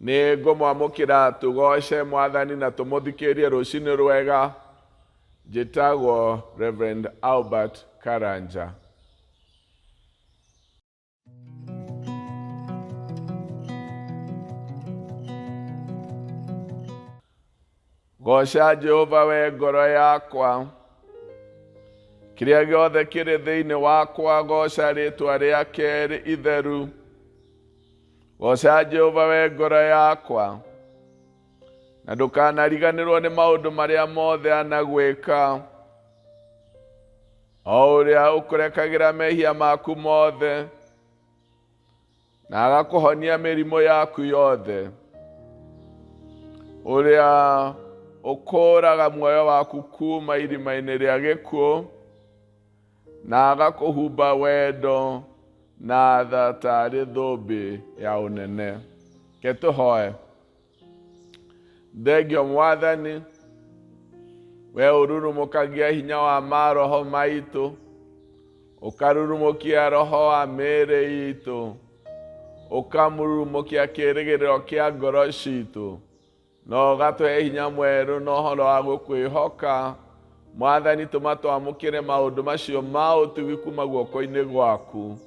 Nĩ ngũmwamũkĩra tũgoce Mwathani na tũmũthikĩrie rũcinĩ rwega. Njĩtagwo Reverend Albert Karanja. Goca Jehova we ngoro yakwa. Kĩrĩa gĩothe kĩrĩ thĩinĩ wakwa goca rĩtwa rĩake itheru. Goca Jehova we ngoro yakwa. Na ndũkanariganĩrwo nĩ maũndũ marĩa mothe anagwĩka. O ũrĩa ũkũrekagĩra mehia maku mothe na agakũhonia mĩrimũ yaku yothe. Ũrĩa ũkũũraga muoyo waku kuma irima-inĩ rĩa gĩkuũ na agakũhumba wendo na tha tarĩ thũmbĩ ya ũnene. Ke tũhoe. Thengio Mwathani, we ũrurumũkagia hinya wa maroho maitũ, ũkarurumũkia roho wa mĩĩrĩ itũ, ũkamurumũkia kĩĩrĩgĩrĩro kĩa ngoro citũ, na ũgatũhe hinya mwerũ na ũhoro wa gũkwĩhoka. Mwathani, tũma twamũkĩre maũndũ macio ma ũtugi kuma guoko-inĩ gwaku,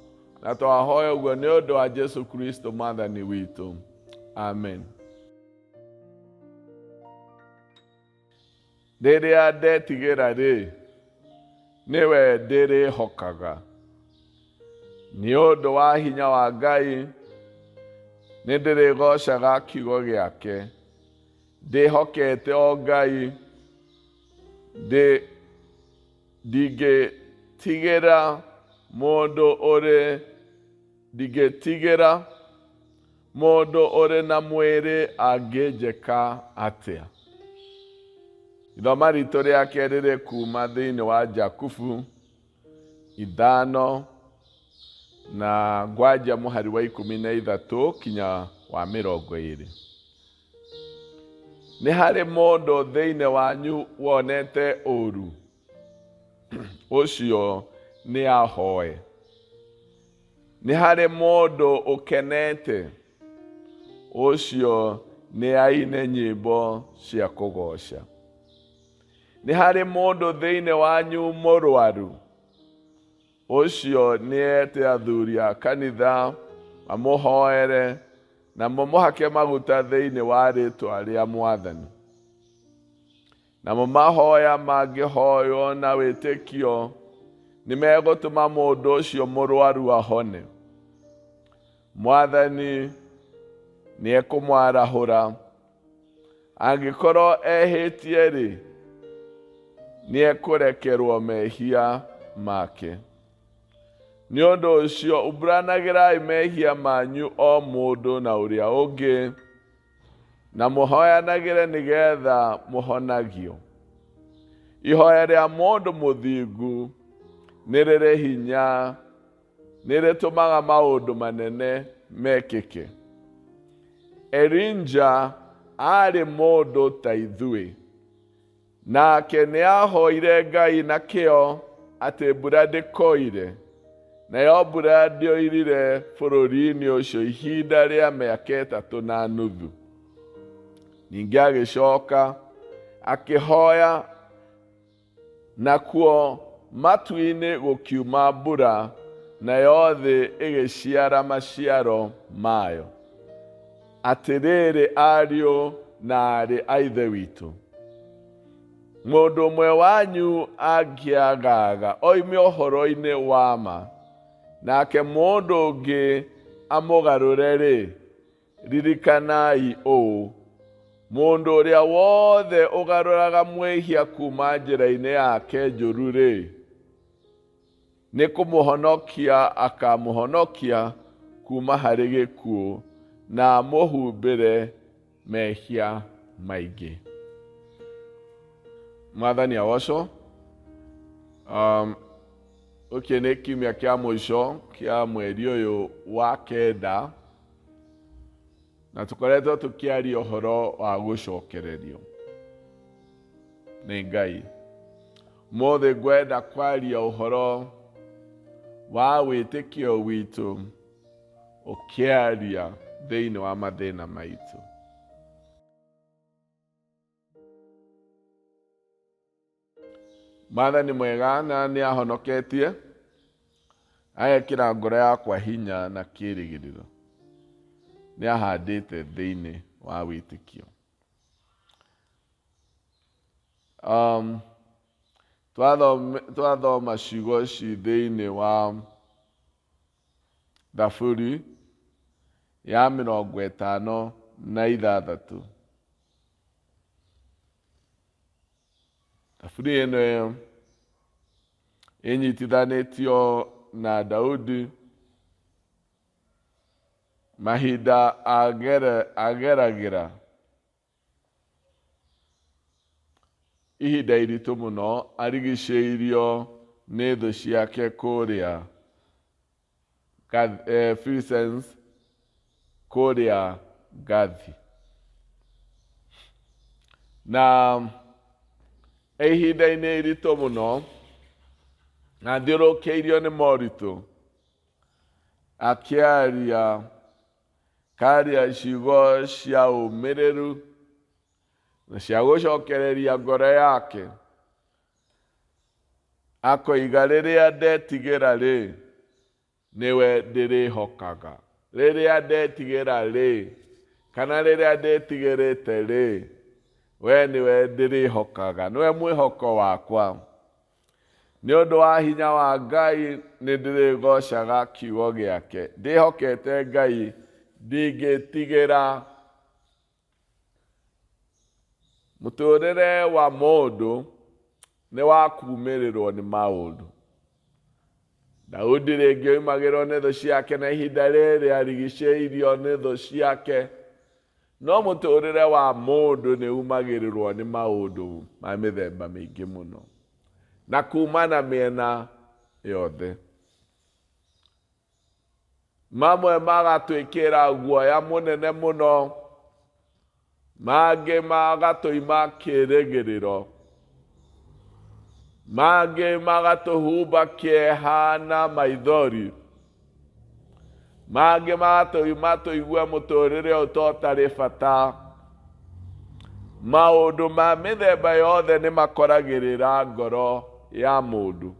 na twahoya ũguo nĩ ũndũ wa Jesu Kristo Mwathani witũ. Amen. Rĩrĩa ndetigĩra rĩ, nĩwe ndĩrĩhokaga. Nĩ ũndũ wa hinya wa Ngai, nĩ ndĩrĩgocaga kiugo gĩake. Ndĩhokete o Ngai, ndĩ ndingĩtigĩra mũndũ ũrĩ ndingĩtigĩra mũndũ ũrĩ na mwĩrĩ angĩnjĩka atĩa. Ithoma ritũ rĩa kerĩ rĩ kuma thĩinĩ wa Jakubu 5 na ngwanja mũhari wa 13 kinya wa 20. Nĩ harĩ mũndũ thĩinĩ wanyu wonete ũũru? Ũcio nĩ ahoe. Nĩ harĩ mũndũ ũkenete? Ũcio nĩ aine nyĩmbo cia kũgoca. Nĩ harĩ mũndũ thĩinĩ wanyu mũrwaru? Ũcio nĩ ete athuri a kanitha mamũhoere na mamũhake maguta thĩinĩ wa rĩtwa rĩa Mwathani. Namo mahoya mangĩhoywo na wĩtĩkio nĩ megũtũma mũndũ ũcio mũrwaru ahone. Mwathani nĩ ekũmwarahũra. Angĩkorwo ehĩtie-rĩ, nĩ ekũrekerwo mehia make. Nĩ ũndũ ũcio umbũranagĩrai mehia manyu o mũndũ na ũrĩa ũngĩ, na mũhoyanagĩre nĩgetha mũhonagio. Ihoya rĩa mũndũ mũthingu nĩ rĩrĩ hinya, nĩ rĩtũmaga maũndũ manene mekĩke. Elija aarĩ mũndũ ta ithuĩ, nake nĩ aahoire Ngai na kĩyo atĩ mbura ndĩkoire, nayo mbura ndĩoirire bũrũri-inĩ ũcio ihinda rĩa mĩaka 3.5. Ningĩ agĩcoka akĩhoya, nakuo matu-inĩ gũkiuma mbura, nayo thĩ ĩgĩciara maciaro mayo. Atĩrĩrĩ ariũ na aarĩ a Ithe witũ, mũndũ ũmwe wanyu angĩagaga oime ũhoro-inĩ wa ma, nake mũndũ ũngĩ amũgarũre-rĩ, ririkanai ũũ, mũndũ ũrĩa wothe ũgarũraga mwĩhia kuma njĩra-inĩ yake njũru-rĩ, nĩ kũmũhonokia akamũhonokia kuma harĩ gĩkuũ na amũhumbĩre mehia maingĩ. Mwathani agocwo. Gĩkĩ nĩ kiumia kĩa mũico kĩa mweri ũyũ wa 9, na tũkoretwo tũkĩaria ũhoro wa gũcokererio nĩ Ngai. Ũmũthĩ ngwenda kwaria ũhoro wa wĩtĩkio witũ ũkĩaria Thĩinĩ wa mathĩna maitũ. Mwathani mwega na nĩ ahonoketie, agekĩra ngoro yakwa hinya na kĩĩrĩgĩrĩro. Nĩ ahandĩte thĩinĩ wa wĩtĩkio. Twathoma ciugo ici thĩinĩ wa Thaburi ya 56. Thaburi ĩno ĩnyitithanĩtio na Daudi mahinda ageragĩra ihinda iritũ mũno, arigicĩirio nĩ thũ ciake kũrĩa Philistines, kũrĩa Gathi. Na ihinda-inĩ iritũ mũno na thiũrũkĩirio nĩ moritũ, akĩaria karia ciugo cia ũmĩrĩru na cia gũcokereria ngoro yake, akoiga, rĩrĩa ndetigĩra rĩ, nĩwe ndĩrĩhokaga. Rĩrĩa ndetigĩra rĩ, kana rĩrĩa ndĩtigĩrĩte rĩ, we nĩwe ndĩrĩhokaga, nĩwe mwĩhoko wakwa. Nĩ ũndũ wa hinya wa Ngai nĩ ndĩrĩgocaga kiugo gĩake. Ndĩhokete Ngai, ndingĩtigĩra. Mũtũrĩre wa mũndũ nĩ wa kumĩrĩrwo nĩ maũndũ. Daudi rĩngĩ oimagĩrwo nĩ thũ ciake, na ihinda rĩrĩ arigicĩirio nĩ thũ ciake. No mũtũrĩre wa mũndũ nĩ umagĩrĩrwo nĩ maũndũ ma mĩthemba mĩingĩ mũno, na kuma na mĩena yothe. Mamwe magatwĩkĩra guoya mũnene mũno, mangĩ magatũima kĩĩrĩgĩrĩro, mangĩ magatũhumba kĩeha na maithori, mangĩ magatũima tũigue mũtũrĩre ũyũ to ũtarĩ bata. Maũndũ ma mĩthemba yothe nĩ makoragĩrĩra ngoro ya mũndũ.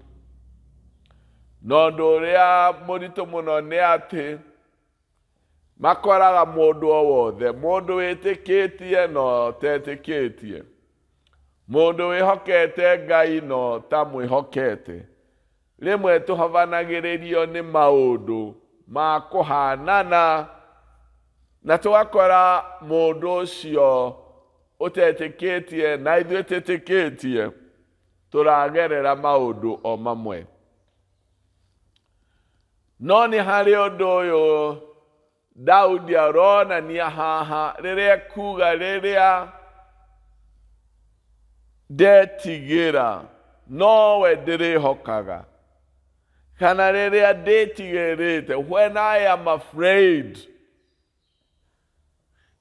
Na ũndũ ũrĩa mũritũ mũno nĩ atĩ makoraga mũndũ o wothe, mũndũ wĩtĩkĩtie na ũtetĩkĩtie, mũndũ wĩhokete Ngai na ũtamwĩhokete. Rĩmwe tũhabanagĩrĩrio nĩ maũndũ ma kũhanana, na tũgakora mũndũ ũcio ũtetĩkĩtie na ithuĩ twĩtĩkĩtie tũragerera maũndũ o mamwe. No nĩ harĩ ũndũ ũyũ Daudi aronania haha rĩrĩa ekuga, rĩrĩa ndetigĩra nowe ndĩrĩhokaga, kana rĩrĩa ndĩtigĩrĩte, when I am afraid,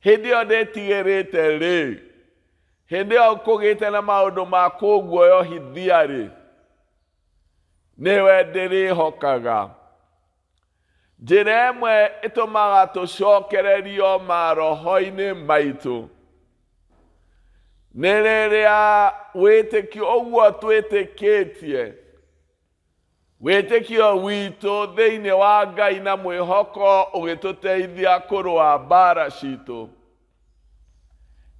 hĩndĩ ĩyo ndĩtigĩrĩte rĩ, hĩndĩ ĩyo kũgĩte na maũndũ ma kũnguoyohithia rĩ, nĩwe ndĩrĩhokaga. Njĩra ĩmwe ĩtũmaga tũcokererio maroho-inĩ maitũ nĩ rĩrĩa wĩtĩkio ũguo twĩtĩkĩtie, wĩtĩkio witũ thĩinĩ wa Ngai na mwĩhoko ũgĩtũteithia kũrũa mbara citũ,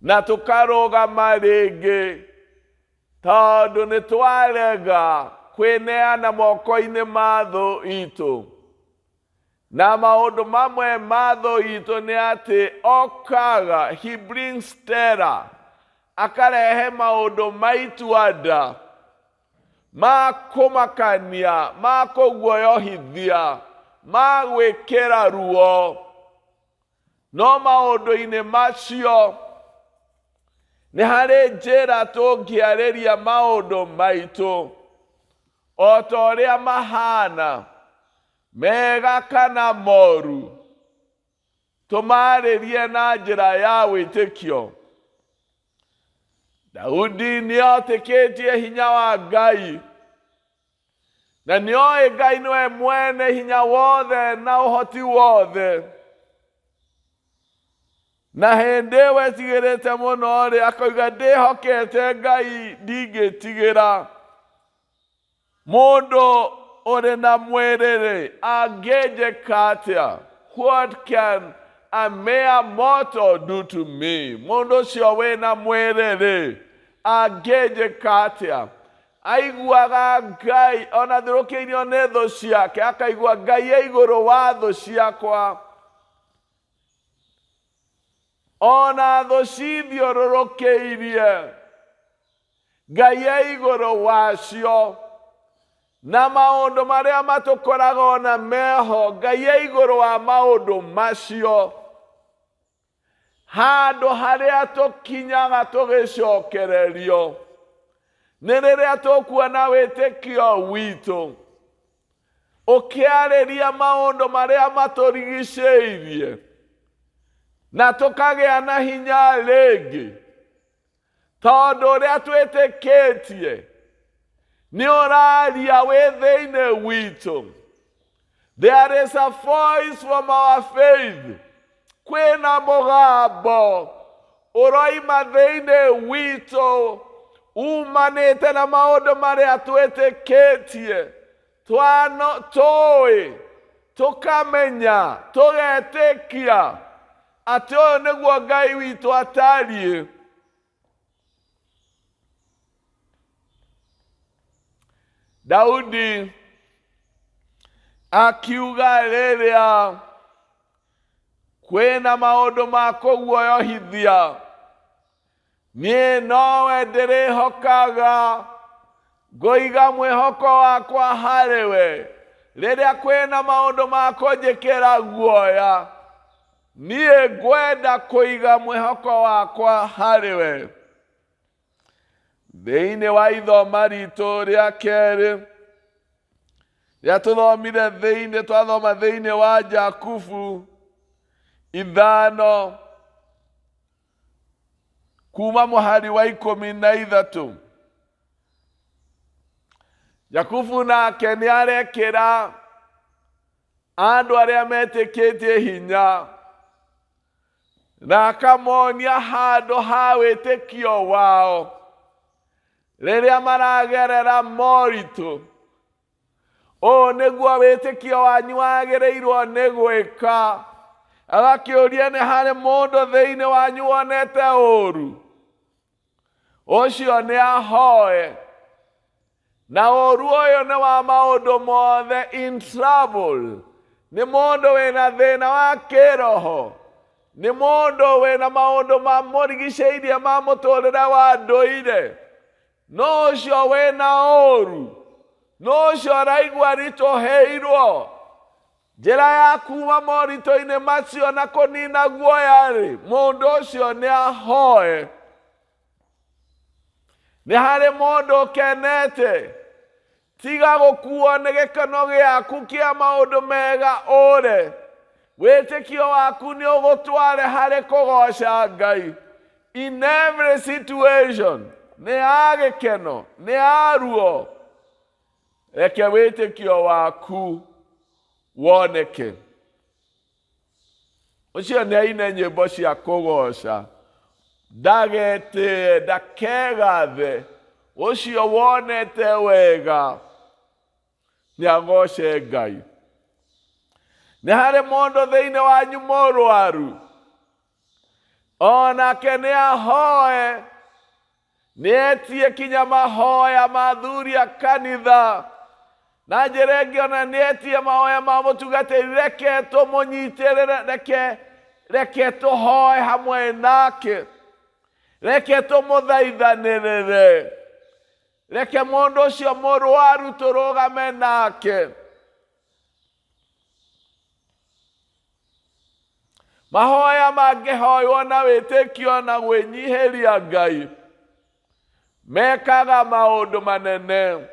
na tũkarũgama rĩngĩ tondũ nĩ twarega kwĩneana moko-inĩ ma thũ itũ. Na maũndũ mamwe ma thũ itũ nĩ atĩ okaga, he brings terror, akarehe maũndũ maitua nda ma kũmakania, ma kũguoyohithia, ma gwĩkĩra ruo. No maũndũ-inĩ macio nĩ harĩ njĩra tũngĩarĩria maũndũ maitũ o ta ũrĩa mahana, mega kana moru, tũmarĩrie na njĩra ya wĩtĩkio. Daudi nĩotĩkĩtie hinya wa Ngai, na nĩoĩ Ngai nĩwe mwene hinya wothe na ũhoti wothe. Na hĩndĩ ĩyo etigĩrĩte mũno-rĩ, akoiga ndĩhokete Ngai ndingĩtigĩra. Mũndũ ũrĩ na mwĩrĩ-rĩ, angĩnjĩka atĩa? What can a mere mortal do to me? Mũndũ ũcio wĩna mwĩrĩ-rĩ, angĩnjĩka atĩa? Aiguaga Ngai, ona thũrũkĩirio nĩ thũ ciake, akaigua Ngai e igũrũ wa thũ ciakwa. Ona thũ cithiũrũrũkĩirie, Ngai e igũrũ wacio. Na maũndũ marĩa matũkoraga ona meho, Ngai e igũrũ wa maũndũ macio. Handũ harĩa tũkinyaga tũgĩcokererio nĩ rĩrĩa tũkuona wĩtĩkio witũ ũkĩarĩria maũndũ marĩa matũrigicĩirie na tũkagĩa na hinya rĩngĩ tondũ ũrĩa twĩtĩkĩtie nĩ ũraria wĩ thĩinĩ witũ. There is a voice from our faith. Kwĩna mũgambo ũroima thĩinĩ witũ umanĩte na maũndũ marĩa twĩtĩkĩtie twano tũĩ tũkamenya tũgetĩkia atĩ ũyũ nĩguo Ngai witũ atariĩ. Daudi akiuga rĩrĩa kwĩna maũndũ ma kũguoyohithia, niĩ nowe ndĩrĩhokaga, ngũiga mwĩhoko wakwa harĩ we. Rĩrĩa kwĩna maũndũ ma kũnjĩkĩra guoya, niĩ ngwenda kũiga mwĩhoko wakwa harĩ we. Thĩinĩ wa ithoma ritũ rĩa kerĩ rĩa tũthomire thĩinĩ, twathoma thĩinĩ wa Jakubu 5 kuma mũhari wa 13. Jakubu nake nĩ arekĩra andũ arĩa metĩkĩtie hinya na akamonia handũ ha wĩtĩkio wao rĩrĩa maragerera moritũ. Ũũ nĩguo wĩtĩkio wanyu wagĩrĩirwo nĩ gwĩka. Agakĩũria nĩ harĩ mũndũ thĩinĩ wanyu wonete ũũru? Ũcio nĩ ahoe. Na ũũru ũyũ nĩ wa maũndũ mothe in trouble. Nĩ mũndũ wĩna thĩna wa kĩroho. Nĩ mũndũ wĩna maũndũ mamũrigicĩirie ma mũtũrĩre wa ndũire. No ũcio wĩna ũũru, no ũcio ũraigua ritũhĩirwo. Njĩra ya kuma moritũ-inĩ macio na kũnina guoya-rĩ, mũndũ ũcio nĩ ahoe. Nĩ harĩ mũndũ ũkenete, tiga gũkuo nĩ gĩkeno gĩaku kĩa maũndũ mega ũre. Wĩtĩkio waku nĩ ũgũtware harĩ kũgoca Ngai. In every situation, nĩ ya gĩkeno, nĩ ya ruo, reke wĩtĩkio waku woneke. Ũcio nĩ aine nyĩmbo cia kũgoca, ndagetĩe, ndakegathe, ũcio wonete wega nĩ agoce Ngai. Nĩ harĩ mũndũ thĩinĩ wanyu mũrwaru, onake nĩ ahoe, nĩ etie kinya mahoya ma athuri a kanitha, na njĩra ĩngĩ ona nĩ etie mahoya ma mũtungatĩri. Reke tũmũnyitĩrĩre, reke tũhoe hamwe nake, reke tũmũthaithanĩrĩre, reke mũndũ ũcio mũrwaru tũrũgame nake. Mahoya mangĩhoywo na wĩtĩkio na gwĩnyihĩria Ngai, mekaga maũndũ manene.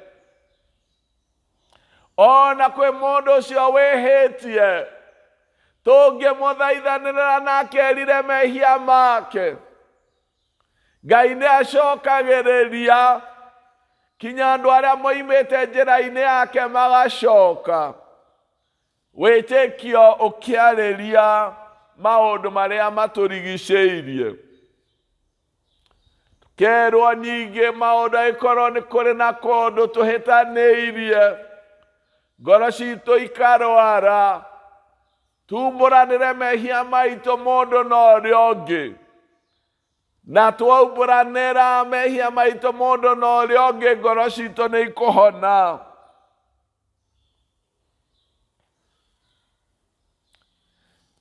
Ona kwĩ mũndũ ũcio wĩhĩtie, tũngĩmũthaithanĩrĩra nake erire mehia make, Ngai nĩ acokagĩrĩria kinya andũ arĩa moimĩte njĩra-inĩ yake magacoka. Wĩtĩkio ũkĩarĩria Maũndũ marĩa matũrigicĩirie. Kerwo ningĩ maũndũ angĩkorwo nĩ kũrĩ na kũndũ tũhĩtanĩirie, ngoro citũ ikarwara, tumbũranĩre mehia maitũ mũndũ na ũrĩa ũngĩ. Na twaumbũranĩra mehia maitũ mũndũ na ũrĩa ũngĩ, ngoro citũ nĩ ikũhona.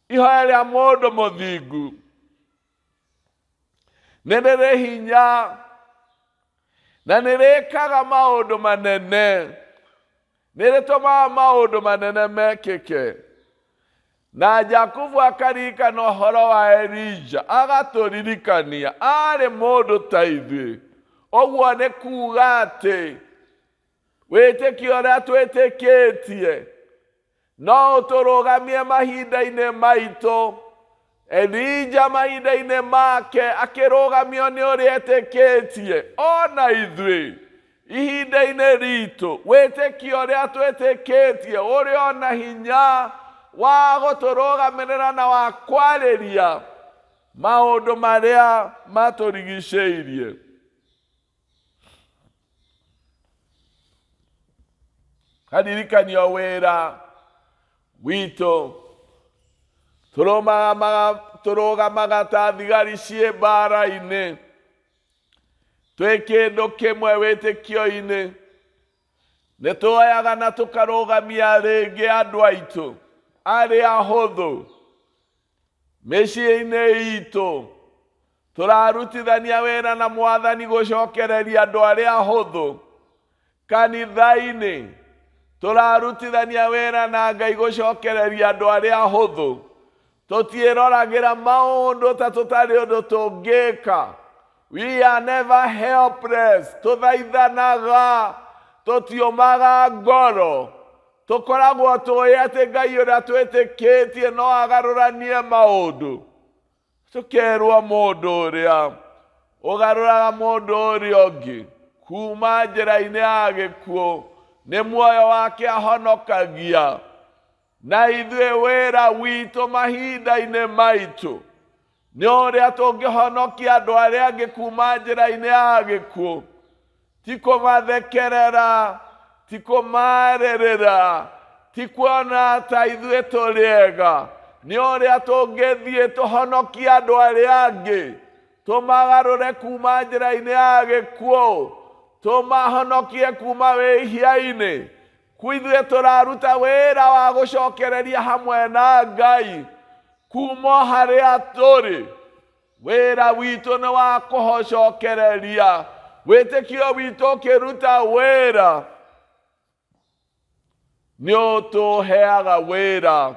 Ihoya rĩa mũndũ mũthingu nĩ rĩrĩ hinya na nĩ rĩkaga maũndũ manene, nĩ rĩtũmaga maũndũ manene mekĩke. Na Jakubu akaririkana ũhoro wa Elija, agatũririkania arĩ mũndũ ta ithuĩ. Ũguo nĩ kuga atĩ wĩtĩkio ũrĩa twĩtĩkĩtie no ũtũrũgamie mahinda-inĩ maitũ. Elija mahinda-inĩ make akĩrũgamio nĩ ũrĩa etĩkĩtie. Ona ithuĩ ihinda-inĩ ritũ wĩtĩkio ũrĩa twĩtĩkĩtie ũrĩ ona hinya wa gũtũrũgamĩrĩra na wa kwarĩria maũndũ marĩa matũrigicĩirie. Karirikanio wĩra witũ tũrũgamaga ta thigari ciĩ mbara-inĩ, twĩ kĩndũ kĩmwe wĩtĩkio-inĩ. Nĩ tuoyaga na tũkarũgamia rĩngĩ andũ aitũ arĩa ahũthũ mĩciĩ-inĩ itũ. Tũrarutithania wĩra na Mwathani gũcokereria andũ arĩa ahũthũ kanitha-inĩ. Tũrarutithania wĩra na Ngai gũcokereria andũ arĩa ahũthũ. Tũtiĩroragĩra maũndũ ta tũtarĩ ũndũ tũngĩka. We are never helpless. Tũthaithanaga, tũtiũmaga ngoro. Tũkoragwo tũĩ atĩ Ngai ũrĩa twĩtĩkĩtie no agarũranie maũndũ. Tũkerwo mũndũ ũrĩa ũgarũraga mũndũ ũrĩa ũngĩ kuma njĩra-inĩ ya gĩkuũ nĩ muoyo wake ahonokagia. Na ithuĩ wĩra witũ mahinda-inĩ maitũ nĩ ũrĩa tũngĩhonokia andũ arĩa angĩ kuma njĩra-inĩ ya gĩkuũ, ti kũmathekerera, ti kũmarĩrĩra, ti kuona ta ithuĩ tũrĩ ega, nĩ ũrĩa tũngĩthiĩ tũhonokie andũ arĩa angĩ, tũmagarũre kuma njĩra-inĩ ya gĩkuũ, tũmahonokie kuma wĩhia-inĩ. Ithuĩ tũraruta wĩra wa gũcokereria hamwe na Ngai kuma harĩa tũrĩ. Wĩra witũ nĩ wa kũhocokereria. Wĩtĩkio witũ ũkĩruta wĩra nĩ ũtũheaga wĩra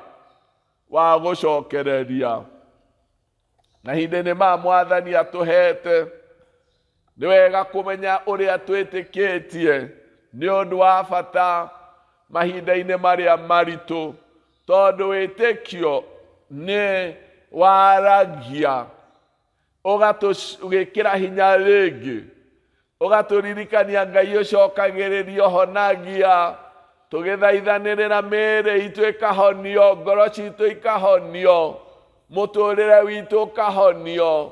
wa gũcokereria. Na ihinda-inĩ ma Mwathani atũhete, nĩ wega kũmenya ũrĩa twĩtĩkĩtie nĩ ũndũ wa bata mahinda-inĩ marĩa maritũ, tondũ wĩtĩkio nĩ waragia, ũgatũgĩkĩra hinya rĩngĩ, ũgatũririkania Ngai ũcokagĩrĩria ũhonagia, tũgĩthaithanĩrĩra mĩĩrĩ itũ ĩkahonio, ngoro citũ ikahonio, mũtũrĩre witũ ũkahonio,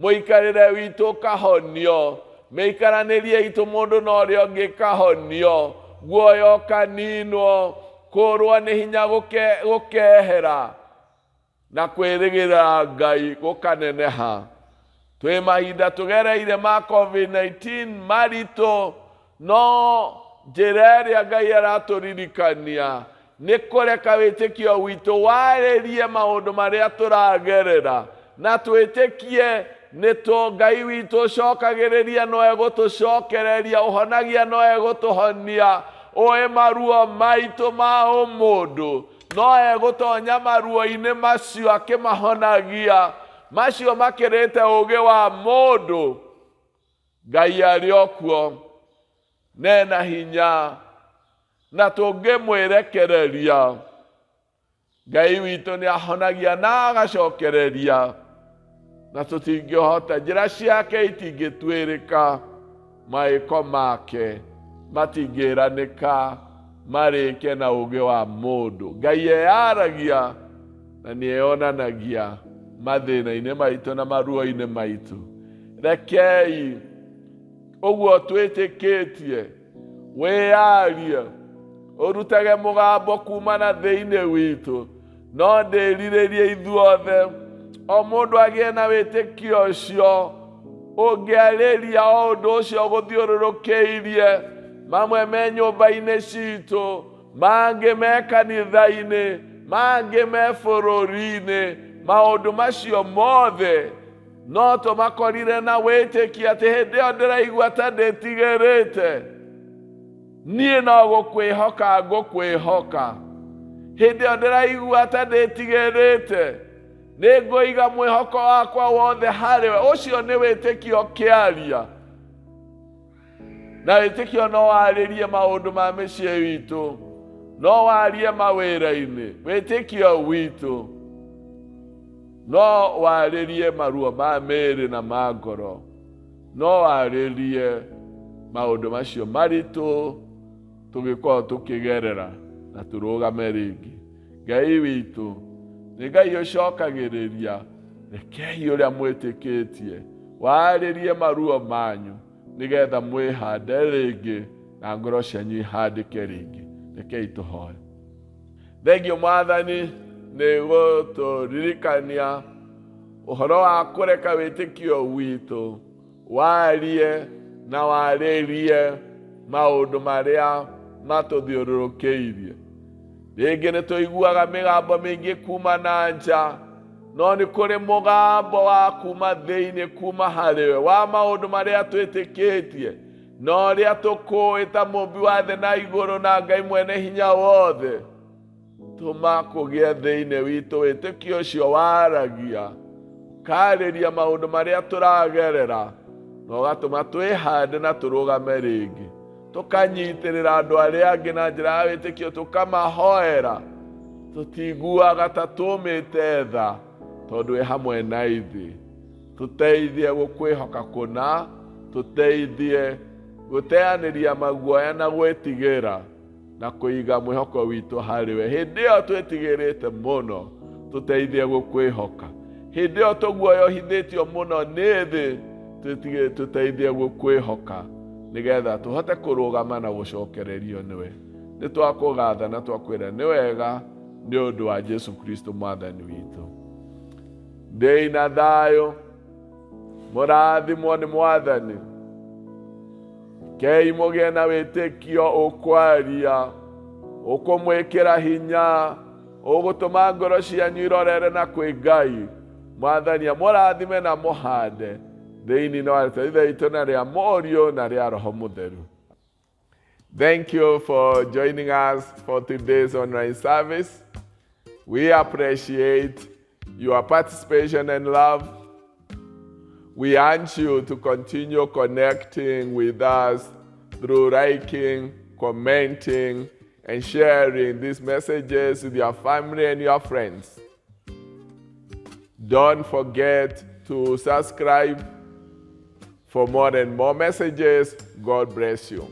mũikarĩre witũ ũkahonio, mĩikaranĩrie itũ mũndũ na ũrĩa ũngĩ ĩkahonio, guoya ũkaninwo, kũrwo nĩ hinya gũkehera, na kwĩrĩgĩrĩra Ngai gũkaneneha. Twĩ mahinda tũgereire ma COVID-19 maritũ, no njĩra ĩrĩa Ngai aratũririkania nĩ kũreka wĩtĩkio witũ warĩrie maũndũ marĩa tũragerera, na twĩtĩkie nĩ tũ Ngai witũ ũcokagĩrĩria no egũtũcokereria, ũhonagia no egũtũhonia, ũĩ maruo maitũ ma ũmũndũ no egũtonya maruo-inĩ macio akĩmahonagia, macio makĩrĩte ũũgĩ wa mũndũ. Ngai arĩ o kuo nena hinya, na tũngĩmwĩrekereria Ngai witũ nĩ ahonagia na agacokereria, na tũtingĩhota, njĩra ciake itingĩtuĩrĩka, maĩko make matingĩranĩka marĩke na ũũgĩ wa mũndũ. Ngai eyaragia Na nĩ eyonanagia mathĩna-inĩ maitũ na maruo-inĩ maitũ. Rekei ũguo twĩtĩkĩtie wĩyarie, ũrutage mũgambo kuma na thĩinĩ witũ. No ndĩrirĩrie ithuothe o mũndũ agĩe na wĩtĩkio ũcio ũngĩarĩria o ũndũ ũcio gũthiũrũrũkĩirie. Mamwe me nyũmba-inĩ citũ, mangĩ me kanitha-inĩ, mangĩ me bũrũri-inĩ. Maũndũ macio mothe no tũmakorire na wĩtĩkio atĩ hĩndĩ ĩyo ndĩraigua ta ndĩtigĩrĩte, niĩ no gũkwĩhoka ngũkwĩhoka. Hĩndĩ ĩyo ndĩraigua ta ndĩtigĩrĩte, nĩ ngũiga mwĩhoko wakwa wothe harĩwe. Ũcio nĩ wĩtĩkio kĩaria. Na wĩtĩkio no warĩrie maũndũ ma mĩciĩ witũ, no warie mawĩra-inĩ. Wĩtĩkio witũ no warĩrie maruo ma mĩĩrĩ na ma ngoro, no warĩrie maũndũ macio maritũ tũgĩkorwo tũkĩgerera na tũrũgame rĩngĩ. Ngai witũ nĩ Ngai ũcokagĩrĩria. Rekei ũrĩa mwĩtĩkĩtie warĩrie maruo manyu, nĩgetha mwĩhande rĩngĩ na ngoro cianyu ihandĩke rĩngĩ. Rekei tũhoe. Thengio Mwathani nĩ gũtũririkania ũhoro wa kũreka wĩtĩkio witũ warie na warĩrie maũndũ marĩa matũthiũrũrũkĩirie. Rĩngĩ nĩ tũiguaga mĩgambo mĩingĩ kuma na nja, no nĩ kũrĩ mũgambo wa kuma thĩinĩ, kuma harĩwe, wa maũndũ marĩa twĩtĩkĩtie na ũrĩa tũkũĩ ta mũmbi wa thĩ na igũrũ na Ngai mwene hinya wothe. Tũma kũgĩe thĩinĩ witũ wĩtĩkio ũcio waragia, ũkarĩria maũndũ marĩa tũragerera, na ũgatũma twĩhande na tũrũgame rĩngĩ. Tũkanyitĩrĩra andũ arĩa angĩ na njĩra ya wĩtĩkio, tũkamahoera. Tũtiguaga ta tũmĩte tha, tondũ wĩ hamwe na ithuĩ. Tũteithie gũkwĩhoka kũna, tũteithie gũteanĩria maguoya na gwĩtigĩra, na kũiga mwĩhoko witũ harĩwe. Hĩndĩ ĩyo twĩtigĩrĩte mũno, tũteithie gũkwĩhoka. Hĩndĩ ĩyo tũguoyohithĩtio mũno nĩ thĩ, tũteithie gũkwĩhoka, nĩgetha tũhote kũrũgama na gũcokererio nĩwe. Nĩ twakũgatha na twakwĩra nĩ wega, nĩ ũndũ wa Jesu Kristo Mwathani witũ. Ndĩi na thayũ, mũrathimwo nĩ Mwathani. Kei mũgĩe na wĩtĩkio ũkwaria, ũkũmwĩkĩra hinya, ũgũtũma ngoro cianyu irorere na kwĩ Ngai. Mwathani amũrathime na mũhande thĩinĩ wa rĩtwa Ithe witũ na rĩa Mũriũ na rĩa Roho Mũtheru. Thank you for joining us for today's online service. We appreciate your participation and love. We urge you to continue connecting with us through liking, commenting, and sharing these messages with your family and your friends. Don't forget to subscribe for more and more messages. God bless you.